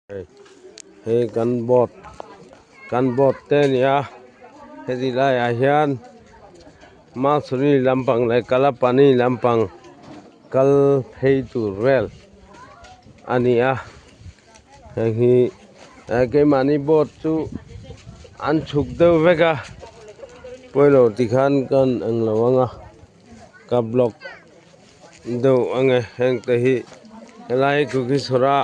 Hei kan board kan board te a ni a heti laiah hian Mahsuri lampang leh Kalapani lampang kal phei tur vel a ni a heng hi keimahni board chu an chhuk deuh vek a pawilo tikhan kan englo ang a ka block deuh ang e heng te hi helai hi kuki sawra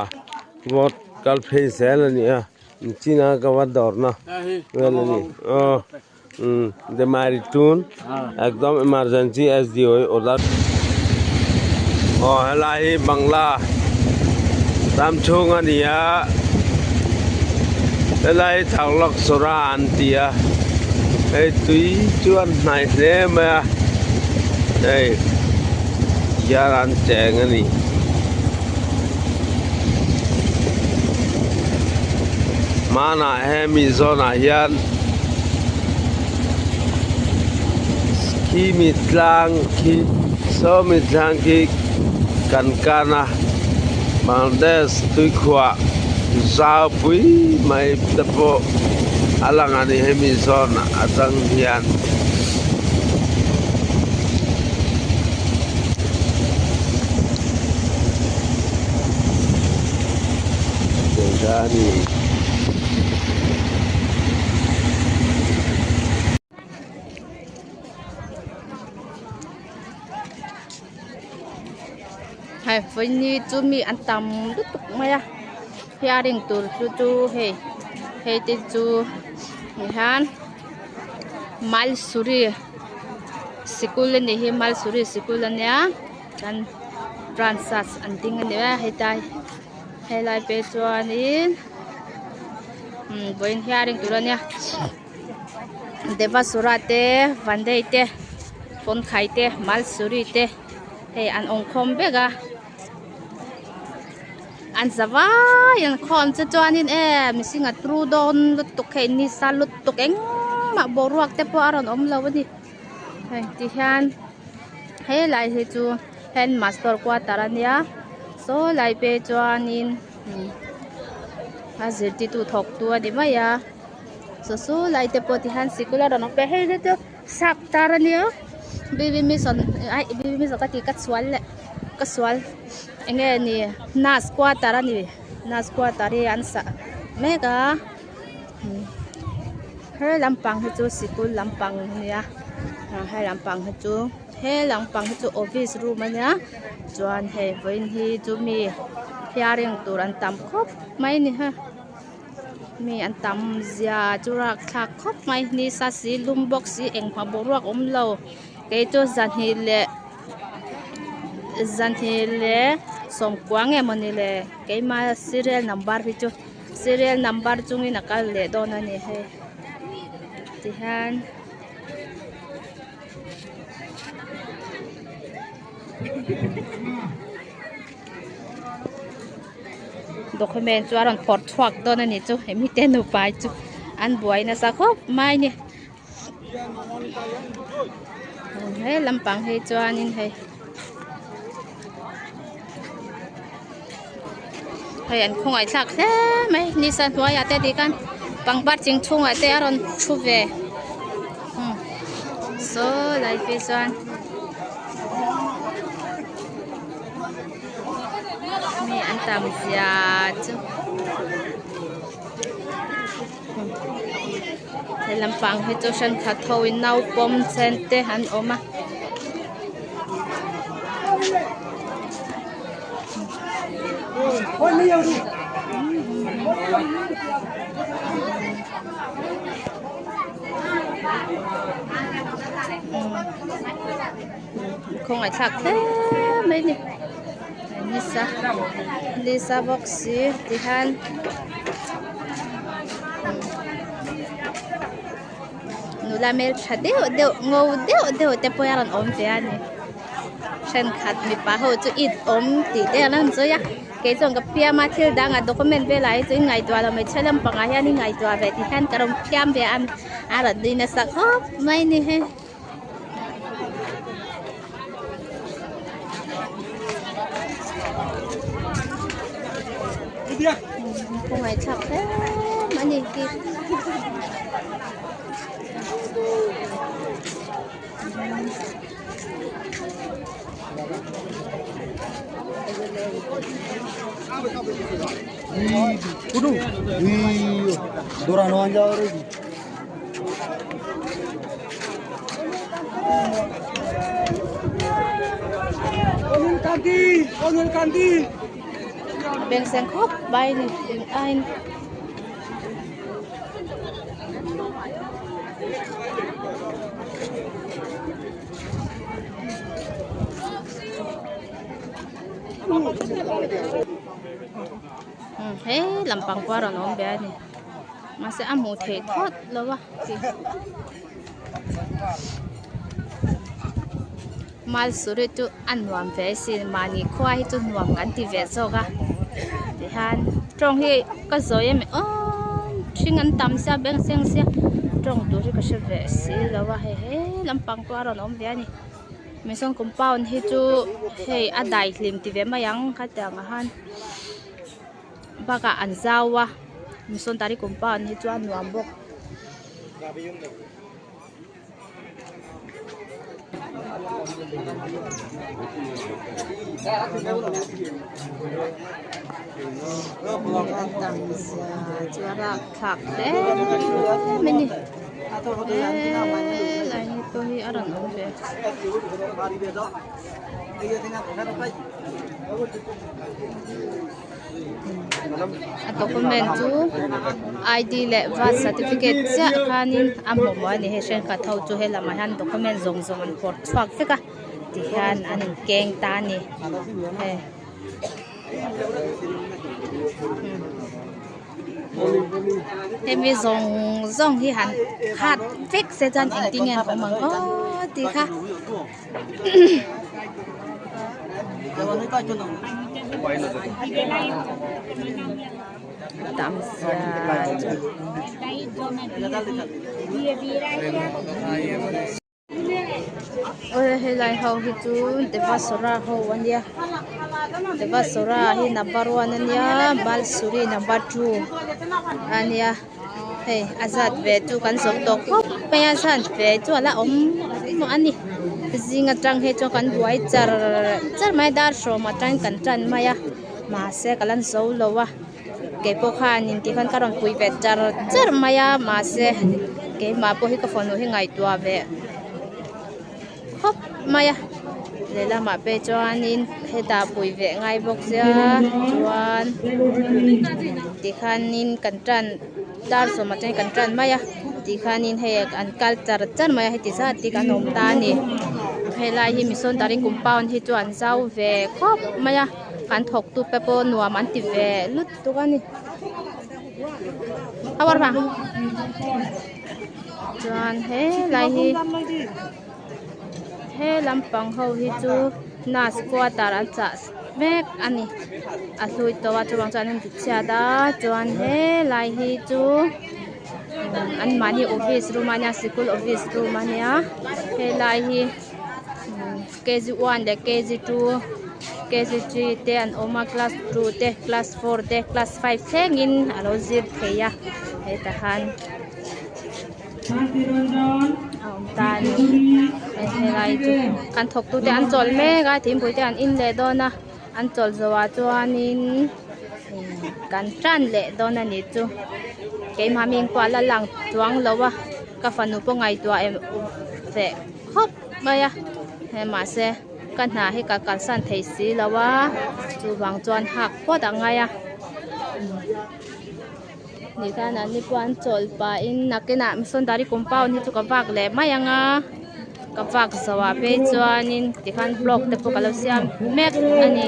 boat kal phei zel a ni a china ka va dawrna vel a ni aw umm demari tun ekdum emergency S D O order aw helai hi bangla ram chhung a ni a helai hi thaklak sawra an ti a hei tui chu a hnaih hle mai a hei hian an cheng a ni. Hmanah hemi zawnah hian khi mi tlang khi saw mi tlang khi kan kan a Bangladesh tuikhuah zau pui mai te pawh a lang a ni hemi zawn atang hian. Hei vawiini chu mi an tam lutuk mai a hearing tur chu chu hei hei te chu ti hian malsuri sikul a nih hi malsuri sikul a nia chuan transus an ding a ni a hetlai helai te chuanin vawiin hearing tur a nia. Devasura te Vandei te Fawnkhai te Malsuri te hei an awm khawm vek a an za vai an khawm che chuanin e mihring a tru dawn lutuk hei nisa lutuk engmah boruak te pawh a rawn awm lo a ni hei tihian helai hi chu hand master quarter a nia saw lai phei chuanin a zirtirtu thawk tu a ni mai a. Saw saw lai te pawh tihian sikul a rawn awm ve hei hi chu sap tar a nia b v mission aih b v mission ka tih ka sual leh ka sual eng nge ni nurse quarter a ni nurse quarter hi an sah mek a he lampang hi chu sikul lampang a nia he lampang hi chu he lampang hi chu office room a nia chuan hei vawiin hi chu mi hearing tur an tam khawp mai a ni ha. Mi an tam zia chu rak thlak khawp mai nisa si lum bawk si engmah boruak awm lo kei chu zahnih leh zahnih leh sawmkua nge mawni le keima serial number hi chu serial number chungin a kal leh dawn a ni hei tihian. Document chu a rawn phawrh chhuak dawn a nih chu hemi te nupa hi chu an buai nasa khawp mai a ni he lampang hi chuanin hei hei an khawngaih thlak hle mai nisa hnuaiah te tikhan pangpar ching chhungah te a rawn thu ve saw lai phei chuan. Mi an tam zia chu he lampang hi chu thenkhat ho in nau pawm chen te an awm a. Khawngaih thlak hle mai a ni nisa nisa bawk si tihian nula hmeltha deuh deuh ngo deuh deuh te pawh a rawn awm ve a ni thenkhat mipa ho chu it awm tih te an rawn sawi a kei chuan ka fiam a thil dangah document velah hi chu in ngaihtuah lo hmeichhe lampangah hian in ngaihtuah ve tih hian ka rawn fiam ve a a rawn nui nasa khawp mai a ni hei. khawngaihthlak hle mai a ni khi. Beng seng khawp mai a ni eng aiin. He lampang pawh a rawn awm ve a ni mahse a hmuh theih thawt lo a Malsuri chu a nuam ve asin mahni khua hi chu nuam kan ti ve zawk a tihian tawng hi ka zawi em aww hring an tam sia beng seng sia tawng tur hi ka hre ve si lo a hei he lampang pawh a rawn awm ve a ni mihring compound hi chu hei a daihlim ti ve mai ang khatiang ah khan bakah an zau a missionary compound hi chu a nuam bawk. Thlak hle mai a ni helai ni pawh hi a rawn awm ve a document chu ID leh birth certificate chiah khanin a hmu a ni hei thenkhat ho chu helamah hian document zawng zawng an phawrh chhuak vek a tihian an inkeng ta a ni hei. Hemi zawng zawng hi han khat vek se chuan engtin nge an awm ang aw tih kha tam zia chu. Awle helai ho hi chu Devasora ho a nia Devasora hi number one a nia Malsuri number two a nia hei a zat ve chu kan zawh tawh khawp mai a zat ve chu a la awm a ni zing atang hi chuan kan buai char char mai a dar sawm atangin kan tan mai a mahse ka la zo lo a. Keipawh khan intih khan ka rawn pui ve char char mai a mahse keimah pawh hi ka fanu hi ngaihtuah ve khawp mai a lehlamah pawh chuanin hetah pui ve ngai bawk sia chuan tikhanin kan tan dar sawm atangin kan tan mai a tikhanin hei an kal char char mai a heti zat hi kan awm ta a ni helai hi missionary compound hi chu an zau ve khawp mai a. Kan thawk tu te pawh nuam an ti ve lutuk a ni chuan helai hi he lampang ho hi chu nurse quarter an chah mek a ni a hlui tawh a chuvang chuan an ti chhiat a chuan helai hi chu an mahni office room a nia sikul office room a nia helai hi. Kg one leh kg two kg three te an awm a class two te class four te class five thlengin a lo zir thei a hetah han a awm ta a ni hei helai chu kan thawk tute an chawl mek a thingpui te an in leh dawn a an chawl zawhah chuanin kan tan leh dawn a nih chu keimah mi engpawh a la lang chuang lo a ka fanu pawh ngaihtuah em feh khawp. Mai a he mahse ka hna hi ka kalsan thei si lo a chuvang chuan hak phawt a ngai a nikhan an ni pawh an chawlh pahin nakinah missionary compound hi chu ka vak leh mai ang a ka vak zawh ah phei chuanin tikhan block te pawh ka lo siam mek a ni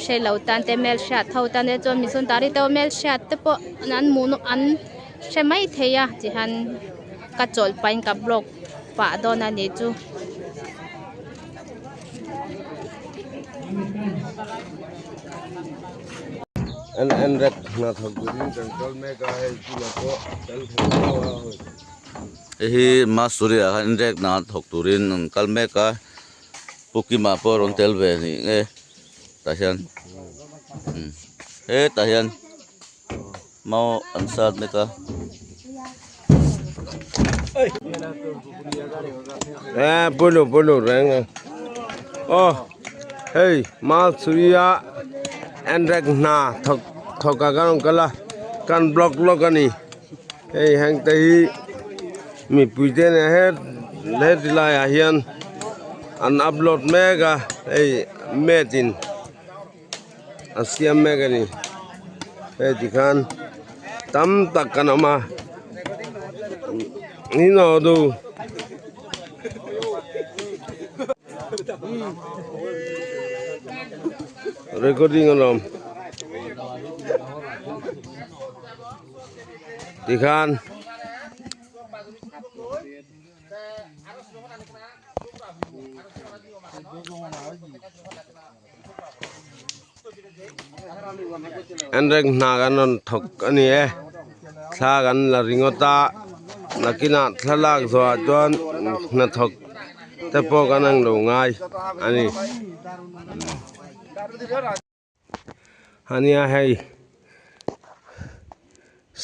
hrelo tan te hmelhriat ho tan te chuan missionary te hmelhriat te pawh an hmuh nawm an hre mai thei a tihian ka chawlh pahin ka block. Pah dawn a nih chu. An an rek hna thawk turin kan kal mek a hei chungah pawh kan thei zau a hawi. Hei hi Masuri ah khan inrek hna thawk turin an kal mek a Pu Kima pawh rawn tel ve ni nge tah hian hetah hian. Mau an sat mek a. Eh pulu pulu reng a aw hei Malsuria enrek hna thawk thawk ah kan rawn kal a kan block lawk a ni hei heng te hi mipui te nen het heti laiah hian an upload mek a hei mat in. A siam mek a ni hei tikhan tam tak kan awm a ni no du recording alawm tikhan. An reng hna kan rawn thawk a ni e thla kan la ringawt a nakinah thlalak zawhah chuan hnathawk te pawh kan ang lo ngai a ni. Ania hei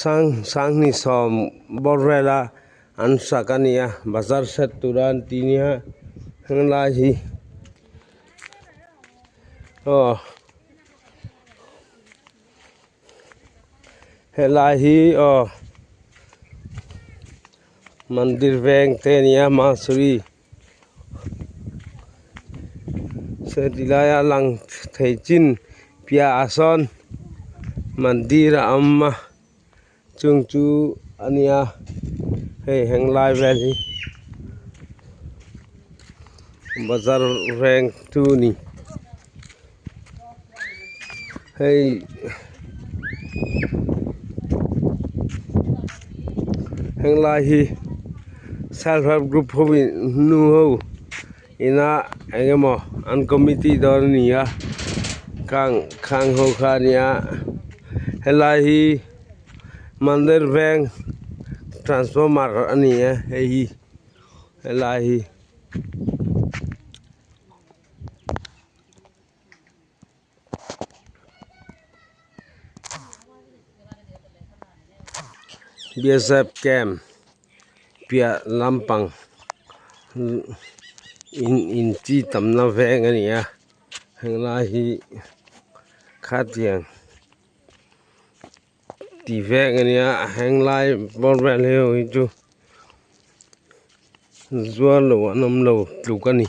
sang sanghnih sawm bawr vela an sak a nia bazar set tura an tih nia henglai hi aw helai hi aw mandir veng te a nia mahsuri. Se ti laia lang thei chin piahah sawn mandir a awm a chung chu a nia hei heng lai vel hi bazar veng chu a ni hei. Heng lai hi self help group ho in nu ho ina eng emaw an committee dawn a ni a khang khang ho kha a nia helai hi mandir veng transformer a ni a hei hi helai hi. Biazep camp piah lampang in in chi tamna veng a ni a henglai hi khatiang tih veng a nia henglai bawr vel hi ho hi chu zuar lo an awm lo tluk a ni.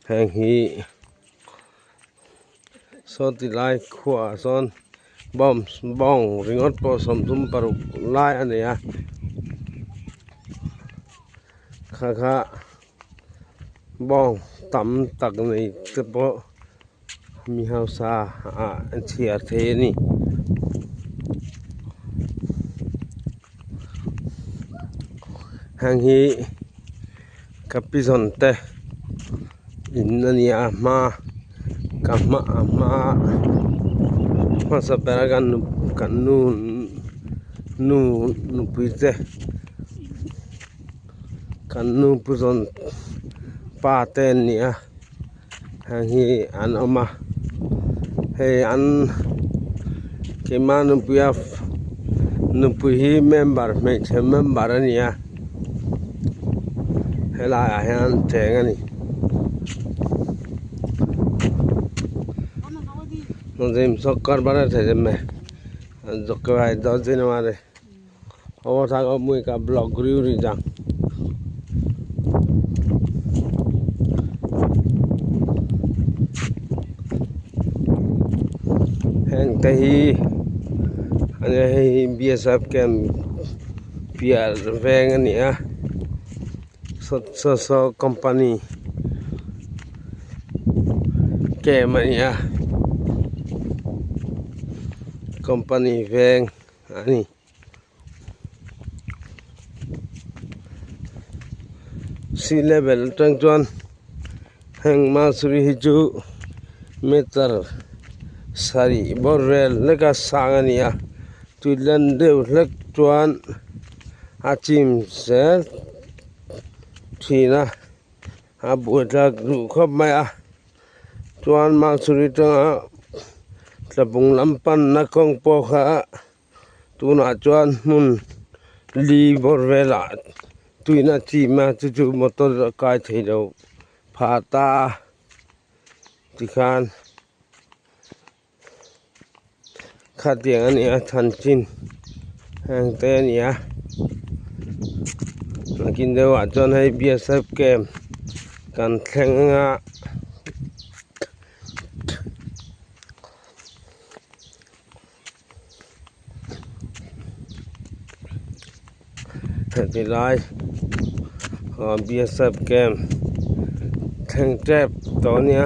Heng hi saw ti lai khuaah sawn bawm bawng ringawt pawh 36 lai a nei a kha kha bawng tam tak nei te pawh mi hausa ah an chhiar thei a ni. Heng hi ka pi zawn te in a ni a hma ka hma a hma hmasa ber a kan kan nu nu nupui te kan nu pu zawn pa te an ni a. Heng hi an awm a hei an keimah nupuia nupui hi member hmeichhe member a ni a helai ah hian an cheng a ni blog rijak. Heng te hi ania hei hi BSF camp piah veng a ni a saw saw company camp a ni a company veng a ni. Sea level atang chuan heng Mahsuri hi chu meter sarih bawr vel hlek a sang a ni a tui lan deuh hlek chuan a chim zel thin a a buaithlak duh khawp mai a chuan Mahsuri atanga. Tlabung lam panna kawng pawh kha tunah chuan hmun li bawr velah tuina chim a chu chu motor a kai thei lo phah ta a tikhan khatiang a ni a chanchin heng te a ni a nakin deuhah chuan hei B S F camp kan thleng a. Heti lai ah B S F camp thleng tep tawh a nia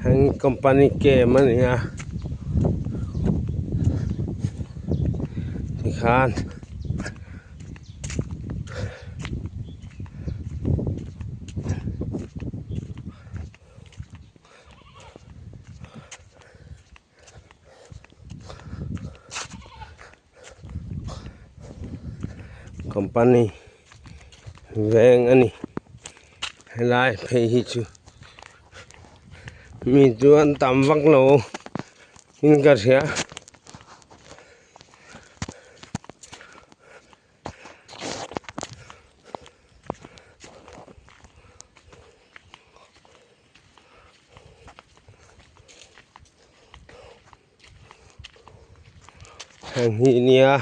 heng company camp a ni a tikhan. Company veng a ni helai phei hi chu mi chu an tam vak lo in ka hria. Heng hi nia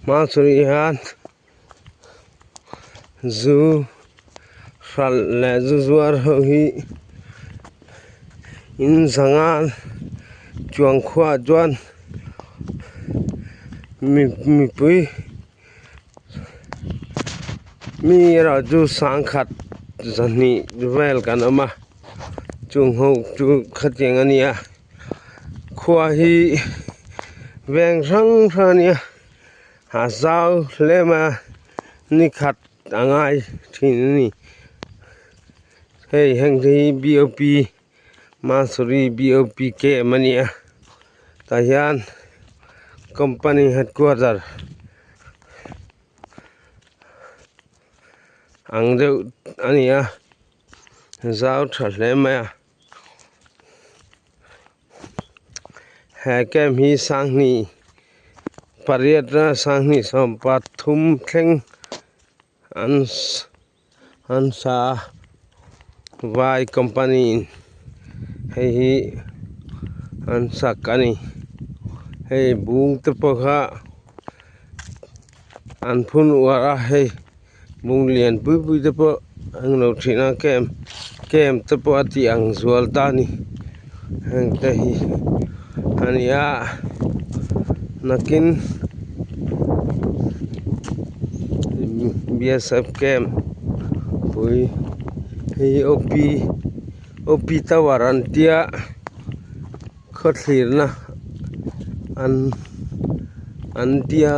hmachhun hian zu hralh leh zu zuar ho hi in zanga chuang khuaah chuan mipui. Mi erawh chu sangkhat zahnih vel kan awm a chung ho chu khatiang a nia khua hi veng hrang hrang a nia a zau hle mai a ni khat a ngai thin a ni hei heng te hi B O P Mahsuri B O P camp a nia tah hian company headquarter ang deuh a ni a zau tha hle mai a he camp hi sanghnih pariat a sanghnih sawmpathum thleng an an sa a vai company in hei hi an sak a ni hei bung te pawh kha an phun uar a hei bung lian pui pui te pawh an lo thin a camp camp te pawh a tih ang zual ta a ni heng te hi a ni a nakin B S F camp pui hei hi O P O P tower an tia khawthlirna an an tia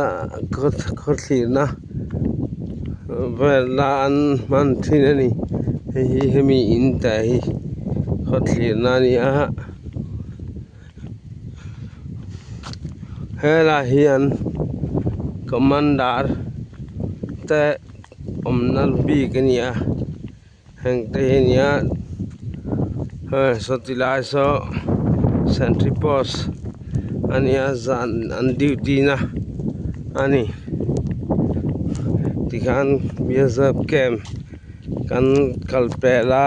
khawthlirna vel a an hman thin a ni hei hi hemi in te hi khawthlirna a ni a helai hian commander te awmna bik a ni a. Heng te hi nia hei saw ti lai saw sentry post a nia zan an duty na a ni tikhan B S F camp kan kal pel a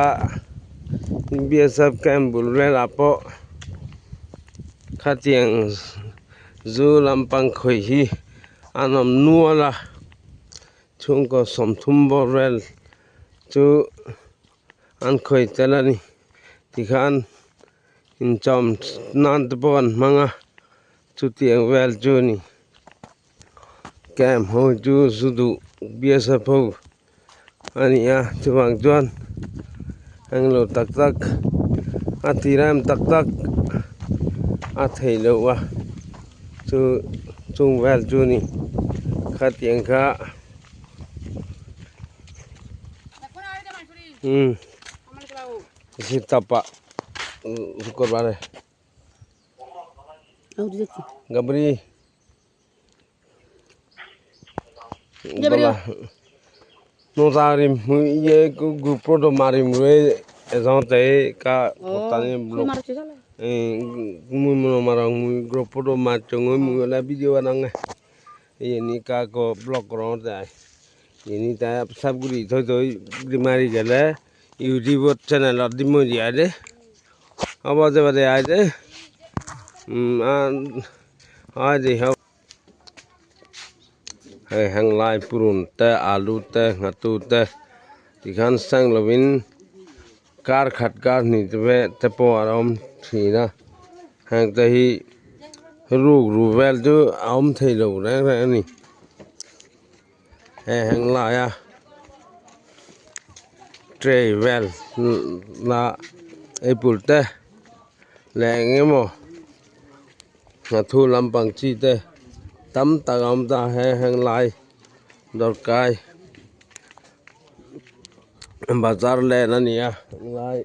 B S F camp bul velah pawh khatiang zu lampang khawih hi an awm nual a chhungkaw sawmthum bawr vel. Chu an khawih tel a ni tikhan inchawm nan te pawh an hmang a chutiang vel chu a ni camp ho chu zu duh B S F ho a ni a chuvang chuan englo tak tak a ti rem tak tak a theih loh a chu chung vel chu a ni khatiang kha. Zirtawpah শুক্রবারে গাবরি নোজারি ইয়ে গুপ্রো মারিম রে। Ejong te ka potani blog mui mono marong mui group photo macchongoi mui oley video banonge yeni ekka ekko blog gorongor ai yeni te sap guri toi toi mari geley youtubot channelot dimmoi de ai de obode pade ai de hoide hei henglai purun te alu te nghattu te tikhan seng lovin kar khat kar hnih te ve te pawh a awm thin a heng te hi ruk ru vel chu a awm thei lo reng reng a ni hei heng laia tray vel la apple te leh eng emaw nghathu lampang chi te tam tak a awm ta he heng lai dawrkai. Bazar len a ni a lai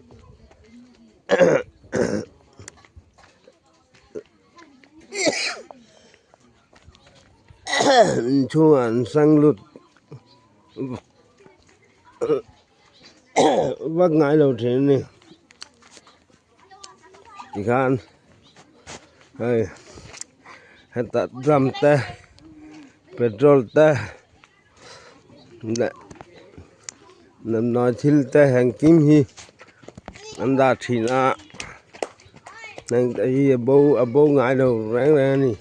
inchhungah an sang lut vak ngai lo thin a ni tikhan hei hetah drum te petrol te. Leh damdawi thil te engkim hi an dah thin a heng te hi a bo a bo ngai lo reng reng a ni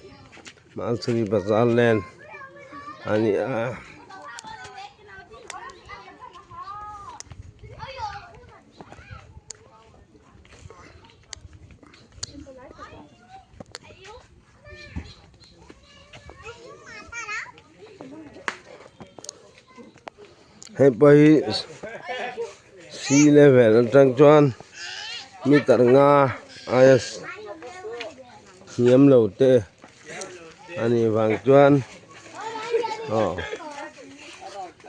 Mansuri bazar lane a ni a. Hei pawh hi sea level atang chuan meter nga aia hniam lo te a nih vang chuan aw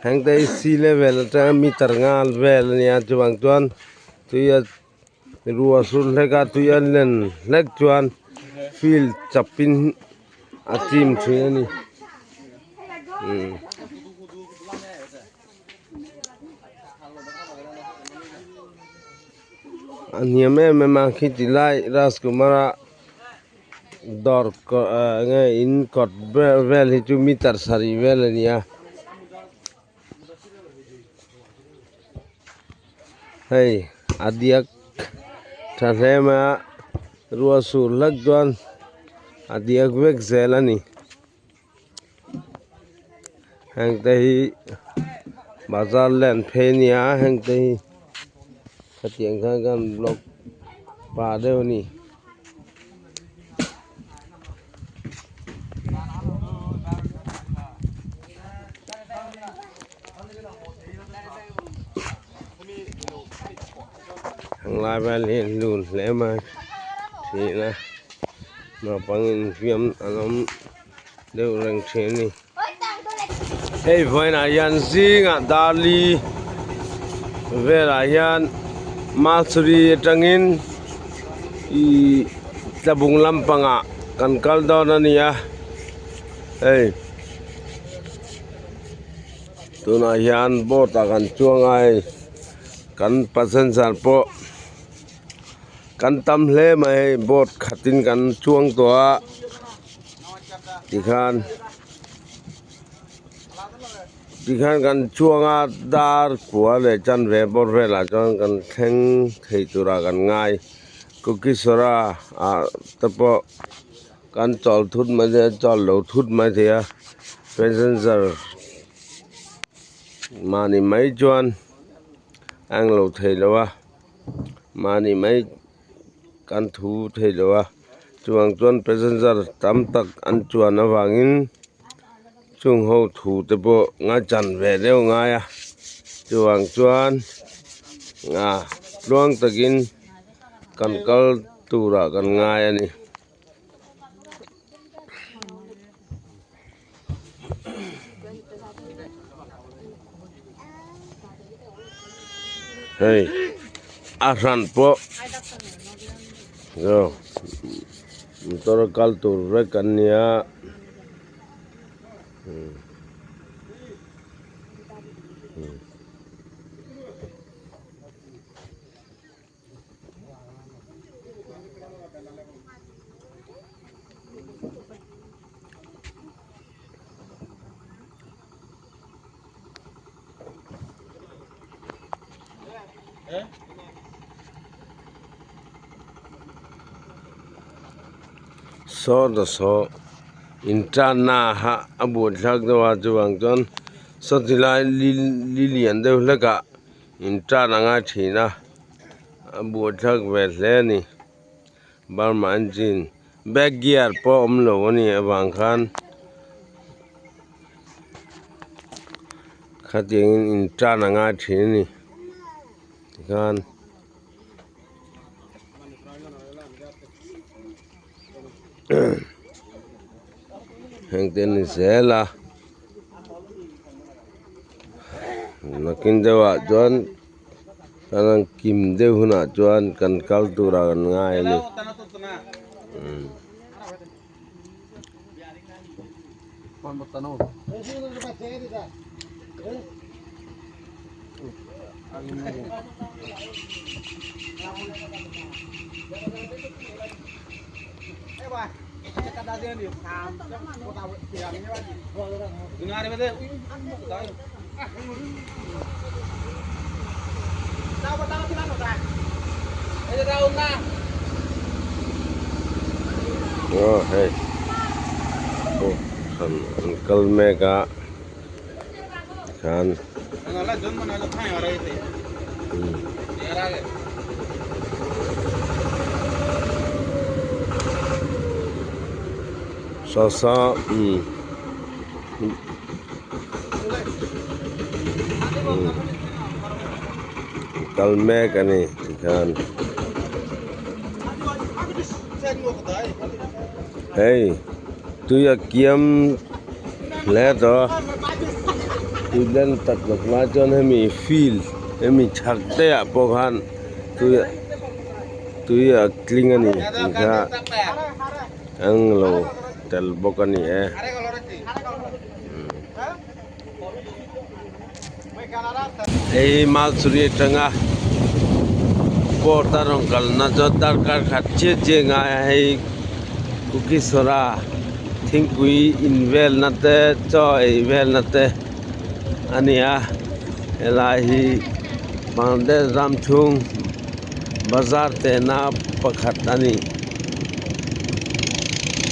heng te hi sea level atanga meter nga vel a nia chuvang chuan tui a Ruah sur hlek a tui a len hlek chuan field chapin a chim thin a ni umm. A hniam em em a khi ti lai Rajkumar-a dawr enge in kawt vel hi chu meter sarih vel a ni a. Hei a diak tha hle mai a ruah sur hlek chuan a diak vek zel a ni heng te hi bazar len phei a nia heng te hi khatiang khan kan block pah deuh a ni. Lai vel hi an lun hle mai thin a naupang infiam an awm deuh reng thin a ni. Hei vawiinah hian zingah Darli velah hian Malsuri atangin ihh tlabung lampangah kan kal dawn a ni a hei. Tunah hian boat ah kan chuang a hei kan passenger pawh kan tam hle mai hei boat khatin kan chuang tawh a tikhan tikhan kan chuang a dar kua leh chanve bawr velah chuan kan thleng thei turah kan ngai kukisora ah te pawh. Kan chawl thut mai thei a chawl lo thut mai thei a passenger mahni mai chuan a englo thei lo a mahni mai kan thu thei lo a chuvang chuan passenger tam tak an chuan avangin chung ho thu te pawh ngaichan ve deuh ngai a chuvang chuan ah tluang takin kan kal turah kan ngai a ni. Hei a hran pawh zo motor a kal tur vek an nia. Saw ta saw intanna ha a buaithlak deuh a chuvang chuan sawti lai li lian deuh hlek ah intan a ngai thin a a buaithlak ve hle a ni Burma engine back gear pawh a awm lo a nih avang khan khatiangin intan a ngai thin a ni tikhan. Heng te ni zel a nakin deuh ah chuan kan han kim deuh hunah chuan kan kal turah kan ngai a ni. Aw hei kohhran an kal mek a tikhan saw saw umm kal mek a ni tikhan hei tui a kiam hle tawh a tui len tak tak lai chuan hemi field hemi chhak te ah pawh khan tui tui a tling a ni tih kha englo tel bawk a ni e. Hei hi Malsuri atanga port a rawn kalna chu darkar khat chiah chiah ngai a hei Kukisora thingpui in velna te chaw ei velna te a ni a helai hi Bangladesh ram chhung bazar tehna pakhat a ni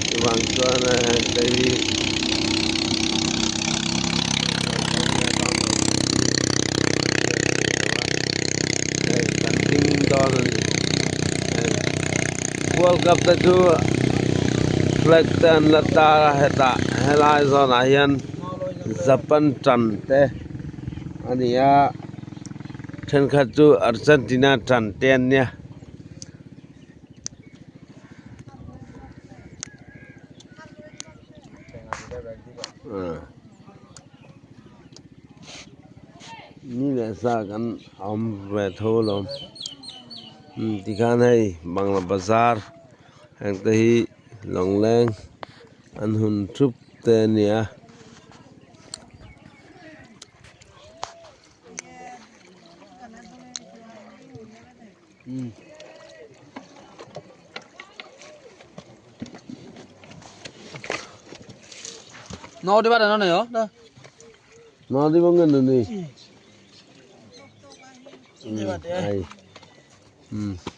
chuvang chuan hei hi. Hei kan ding dawn a ni hei world cup te chu flag te an la tar a hetah helai zawnah hian japan tan te a ni a thenkhat chu argentina tan te an nia. Ni leh sa kan awm ve tho alawm tikhan hei bangla bazar heng te hi lawngleng an hun thup te a ni a.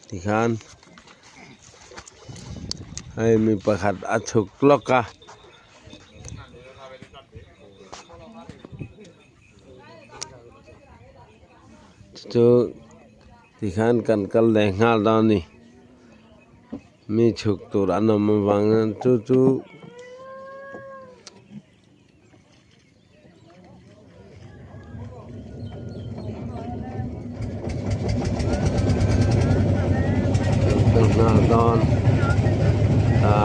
Tikhan hei mi pakhat a chhuk lawk a. Chu tikhan kan kal leh nghal dawn a ni. Mi chhuk tur an awm avangin chu chu. Kan kal nghal dawn ta.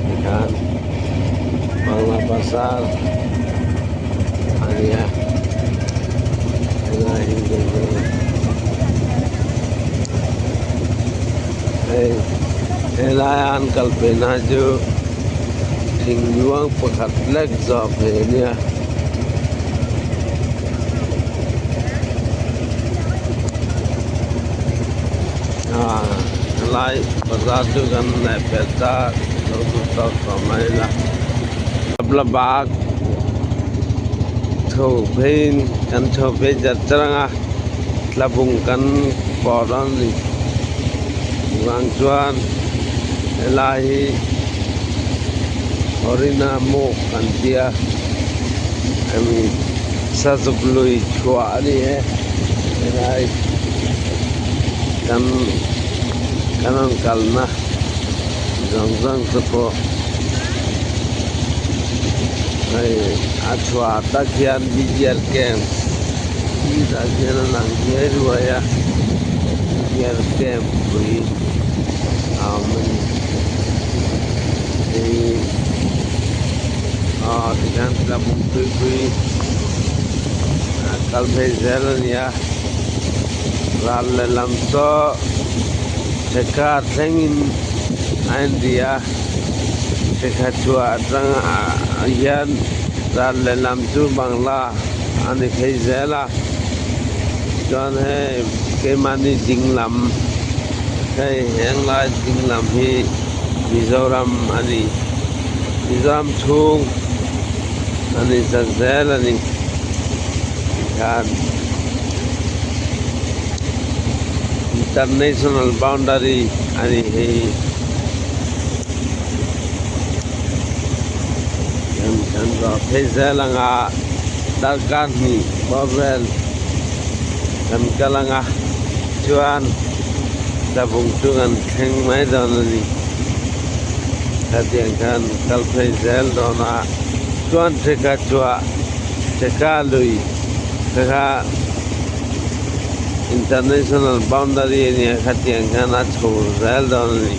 Tikhan Bangla Bazar a nia helai hi hei helaia an kal phei na chu thing luang pakhat lek zawh phei a nia. Helai bazar chu kan leh pel ta. Lo duh tawk tawh mai ila. Tabla bag chho pheiin kan chho phei chat chat ang a, tlabung kan pawh dawn a ni. Chuvang chuan helai hi Orina Muk an tia hemi Sazuk lui chhuah a ni e helai kan kan rawn kalna zawng zawng te pawh hei a chhuah tak hian B G L camp tah hian a lang riai ruai a B G L camp pui a awm a ni hei aw tikhian tlabung tuipui a kal phei zel a ni a ral lehlam saw theka thlengin a inri a theka chhuah atang hian ral lehlam chu bangla a ni phei zel a chuan hei keimahni ding lam hei henglai ding lam hi Mizoram a ni Mizoram chhung a ni zat zel a ni tikhian international boundary a ni hi kan zawh phei zel ang a darkar hnih bawr vel kan kal ang a chuan tlabung chu kan thleng mai dawn a ni khatiang khan kal phei zel dawn a chuan theka chhuah theka lui theka international boundary a nia khatiang khan a chho zel dawn a ni.